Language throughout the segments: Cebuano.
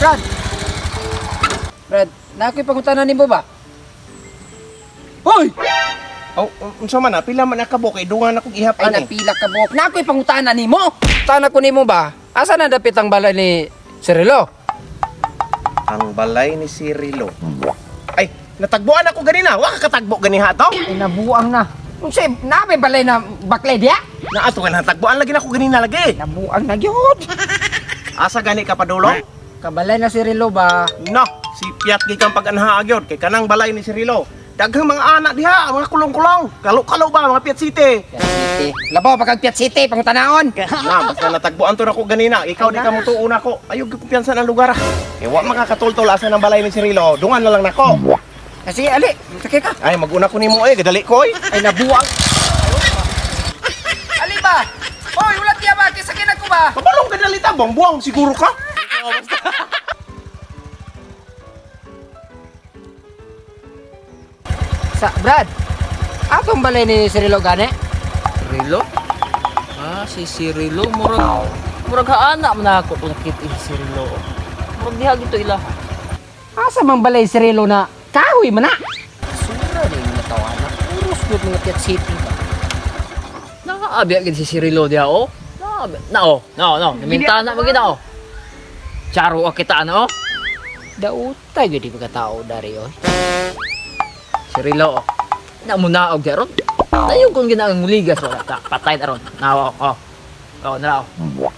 Brad. Brad, na ako'y pangutana nimo ba? Hoy! Oh, unsa man na pila man nakabok kay dungan akong ihap Ay, ani. napila ka buhok. Na ako'y pangutana nimo. Tana ko nimo ba? Asa na dapit ang balay ni Cirilo? Ang balay ni Cirilo. Ay, natagboan ako ganina. Wa ka katagbo ganiha to. Ay, nabuang na. Unsay, na may balay na baklay diya? Na ato nga natagboan lagi na ako ganina lagi. Nabuang na gyud. Asa gani ka padulong? Kabalay na Cirilo ba? No, si Piat gikan pag-anha gyud kay kanang balay ni Cirilo. Daghang mga anak diha, mga kulong-kulong. Kalo-kalo ba mga Piat City. Piat City. Labaw pagkag Piat City, pangutanaon. Na, basta natagboan to na ko ganina. Ikaw di ka mo tuon ako. Ayaw gyud kumpiyansa ng lugar ah. Kay wa makakatultol asa ng balay ni Cirilo. Dungan na lang nako. Kasi ali, sakay ka. Ay, maguna ko nimo eh, gadali ko oy. Ay, nabuang. Ali ba? Hoy, ulat niya ba? Kisa ko ba? Kabalong gadali ta, buang-buang siguro ka. Sa Brad. Atong balay ni Cirilo gani? Cirilo? Ah, si Cirilo. Murag, murag haana man ako kung nakita si Cirilo. Murag diha gito ila. Asa man balay Cirilo na kahoy man na? Sura na yung natawa na. Puros gyud mga Piat City ba? Nakaabi agad si Cirilo diha, oh. Naabi. Na, oh. Na, no. Namintana mo gid, oh. Charo ang kita, ano, oh. Dautay gyud di pagkatao dari oy. Cirilo, oh. Na mo naog diha ron. Tayo kung ginaang muligas, wala ta. Patay na ron. Na, oh, oh. Oh, na, oh.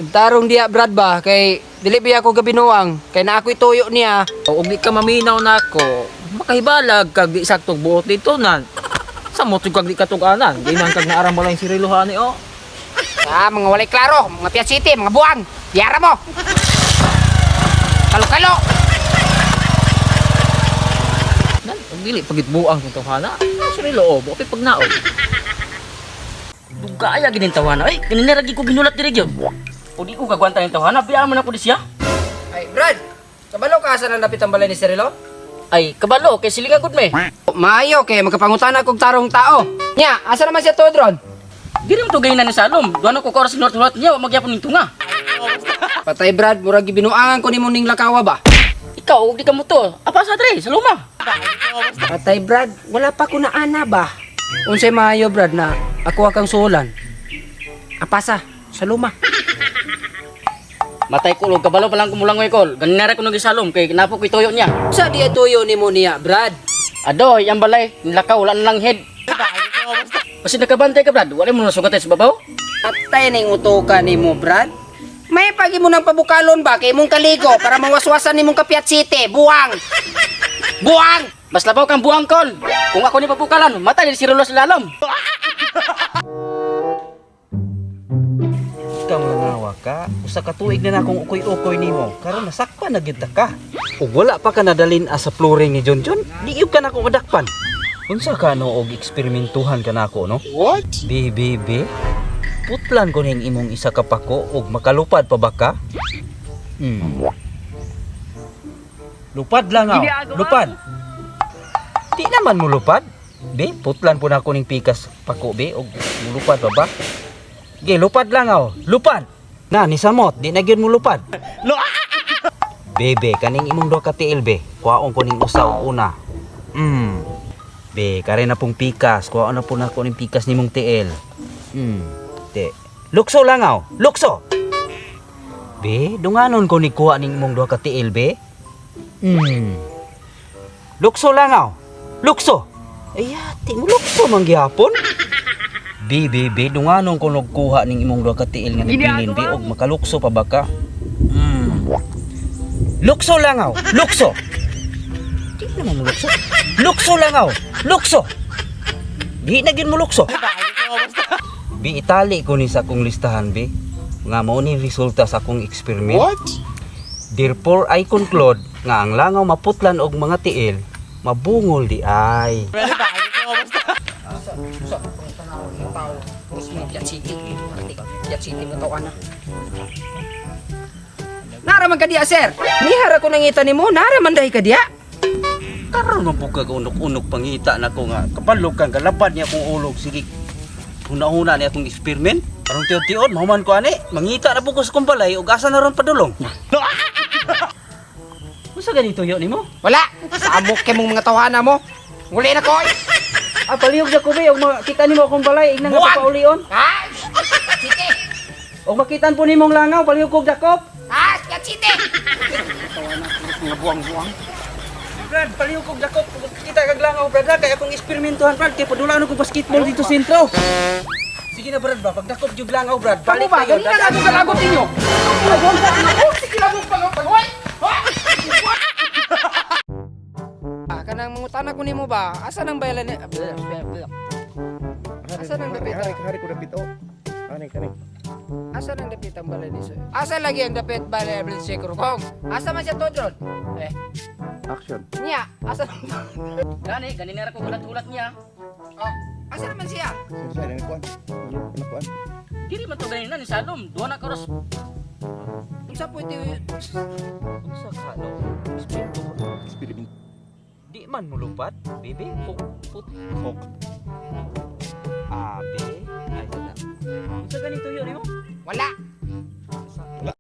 Tarong diya Brad ba kay dili biya ako gabinuang kay na ako'y tuyo niya. O, ug di ka maminaw na ako, makahibalag kag di saktong buot dito nan. Sa mo kag di katuganan, di man kag naaram mo lang si Cirilo hani, oh. Ah, mga walay klaro, mga Piat City, mga buang. Yara mo. Kalo-kalo. Nan, ug dili pagitbuang kung tawhana. Ah, Cirilo, oh, buot pag naog. Dugaya ginin tawana. Ay, kanina lagi ko ginulat diri gyud. O di ko kagwanta ning tawana, biya man ako di siya. Ay, Brad, kabalo ka asa nang dapit ang balay ni Cirilo? Ay, kabalo kay silingan gud me. Maayo kay magkapangutana kog tarong tao. Nya, asa naman siya tuod ron? Diri mo to gahinan ni Salom. Duha na ko ka oras sinulat niya, wa magyapon ning tunga. Patay Brad, murag gibinuangan ko nimo ning lakawa ba? Ikaw og di ka mo to. Apa sa dre, sa luma. Patay Brad, wala pa ko na ana ba? Unsay maayo Brad na ako akang sulan. Apasa, sa luma. Matay ko og kabalo pa lang kumulangoy kol. Ganina ra ko nang gisalom kay napo ko ituyo niya. Sa diya tuyo nimo niya, Brad? Adoy, ang balay, nilakaw wala na lang head. Kasi nakabantay ka, Brad. Wala mo nasugatay sa babaw. Patay ning utoka nimo, Brad. May pagi mo ng pabukalon ba kay imong kaligo para mawaswasan nimong kapiat city, buwang. Buwang! Mas labaw kang buang kol. Kung ako ni pabukalan, matay ni si Rulo sa lalom. Ikaw nga ka, usa ka tuig na na akong ukoy-ukoy nimo. Karon nasakpan na gyud ta ka. Ug wala pa ka nadalin asa flooring ni John John, di gyud ka na akong madakpan. Unsa ka no og eksperimentuhan ka nako no? What? B B B. Putlan ko ning imong isa ka pako ug makalupad pa ba ka? Lupad lang aw. Lupad. Di naman mo lupad. Be, putlan po na ako ning pikas pako be og lupad pa ba? Ge, lupad lang aw. Lupad. Na ni samot, di na gyud mo lupad. Bebe, kaning imong duha ka tiil be. Kuhaon ko ning usa og una. Be, kare na pong pikas. Kuhaon na po na ko ning pikas nimong tiil. Te. Lukso lang aw. Lukso. Be, dunganon ko ni kuha ning imong duha ka tiil be. Lukso lang aw. Lukso. Ay, ati mo lukso man gihapon. Be, be, be, dunganon ko nagkuha ning imong duha ka tiil nga nagbilin be og makalukso pa ba ka? Lukso lang aw. Lukso. Di naman mo lukso. Lukso lang aw. Lukso. Di na gyud mo lukso. Bi itali ko ni sa akong listahan bi. Nga mao ni resulta sa akong experiment. What? Therefore I conclude nga ang langaw maputlan og mga tiil, mabungol di ay. Sa tao, puros mga Piat City. Piat City mo tao ana. Nara man ka diya, sir. Nihara ko nangita nimo, nara man dahi ka diya. Karon man pud ka unok-unok pangita nako nga kapalog kang kalabad niya akong ulog sige. Huna-huna ni akong experiment. Karong tiod-tiod mahuman ko ani, mangita na pud ko sa kong balay ug asa na ron padulong. Unsa ganito yo nimo? Wala! Samok kay mong mga tawhana mo. Nguli na ko. Oy. Ah, palihog sa kubi og makita nimo akong balay igna nga Buwang! paulion. Ha? City! Og makitan po nimong langaw, palihog kog dakop. Ha? Piat City! Tawana mga buwang-buwang. Brad, palihog kog dakop. Kita kag langaw, Brad, ha? Kay akong eksperimentuhan, Brad, kay padula ko basketball dito sentro. Sige na, Brad, ba? Pagdakop jug langaw, Brad. Kamu Balik ba? tayo. Ganina na akong galagot ninyo. Sige lang mong pag-pag. Ah, kanang mangutana ko nimo ba? Asa nang bayalan ni... Asa nang dapit? Hari, hari ko dapit oh. Ani kani. Asa nang dapit ang balay ni sir? Asa lagi ang dapit balay ni Sir Kong? Asa man siya todron? Eh, Action. niya, asa Gani, gani na ra ko hulat-hulat niya. Oh, asa naman siya? Sir, sir, ani kuan. Ano kuan? Dili man to ganina ni Salom. Duha na karos. Unsa pwede Unsa ka no? Experiment. Di man mulupat, baby. Puk, put. Fok. A B ay sada. Unsa ganito yo nimo? Wala.